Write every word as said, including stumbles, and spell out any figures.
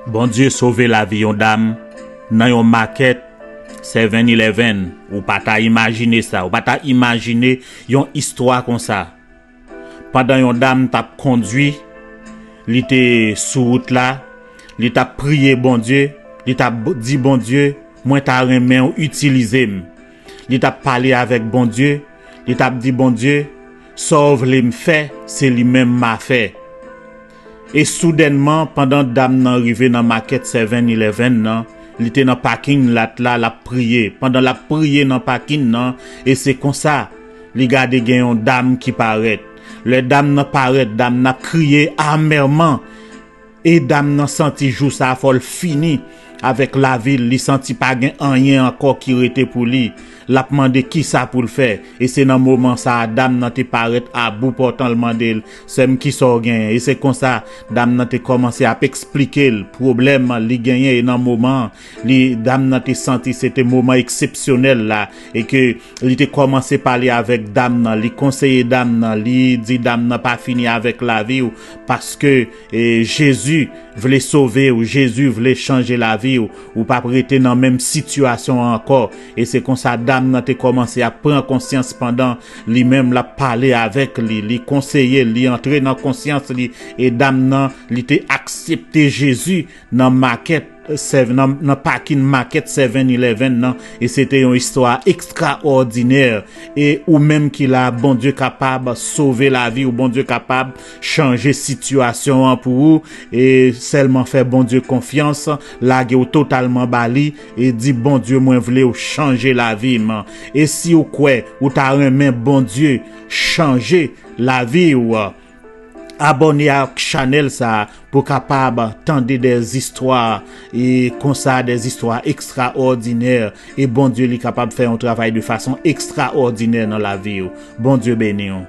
Bondye sove lavi yon dam nan yon makèt seven eleven. Ou pa ta imajine sa. Ou pa ta imajine yon istwa konsa. Pandan yon dam t ap kondwi, li te sou wout la, li t ap priye Bondye, li t ap di Bondye, mwen ta renmen w itilize m. Li t ap pale avèk Bondye, li t ap di Bondye, sa w vle m fè, se li menm m a fè. E soudènman, pandan dam nan rive nan makèt seven eleven nan, li te nan pakin lat la, l ap priye. Pandan l ap priye nan pakin nan, e se konsa, li gade gen yon dam ki parèt. Lè dam nan parèt, dam nan ap kriye amèman. E dam nan santi jou sa a fò l fini avèk lavi l, li santi pa gen anyen ankò ki rete pou li. L ap mande kisa pou l fè. E se nan moman sa a, dam nan te parèt abou pòtan, l mande l, sè m, kisa w genyen? E se konsa, dam nan te kòmanse ap eksplike l pwoblèm li genyen. E nan moman an, li, dam nan te santi se te moman eksepsyonèl la, e ke li te kòmanse pale avèk dam nan, li konseye dam nan, li di dam nan pa fini avèk lavi w, paske, e, Jezi vle sove w, Jezi vle chanje lavi w, ou p ap rete nan menm sitiyasyon an ankò. E se konsa dam nan te kòmanse ap pran konsyans pandan li menm l ap pale avèk li, li konseye l, li antre nan konsyans li, e dam nan, li te aksepte Jezi nan makèt, nan, nan pakin makèt seven eleven nan, e se te yon istwa ekstraòdinè. E ou menm ki la, Bondye kapab sove lavi w, Bondye kapab chanje sitiyasyon an pou ou, e sèlman fè Bondye konfyans, lage w totalman ba li, e di, Bondye, mwen vle w chanje lavi m. E si w kwè ou ta renmen Bondye chanje lavi w, abòne ak chanèl sa a pou w kapab tande dè zistwa e konsa, dè zistwa ekstraòdinè, e Bondye li kapab fè yon travay de fason ekstraòdinè nan lavi w. Bondye beni w.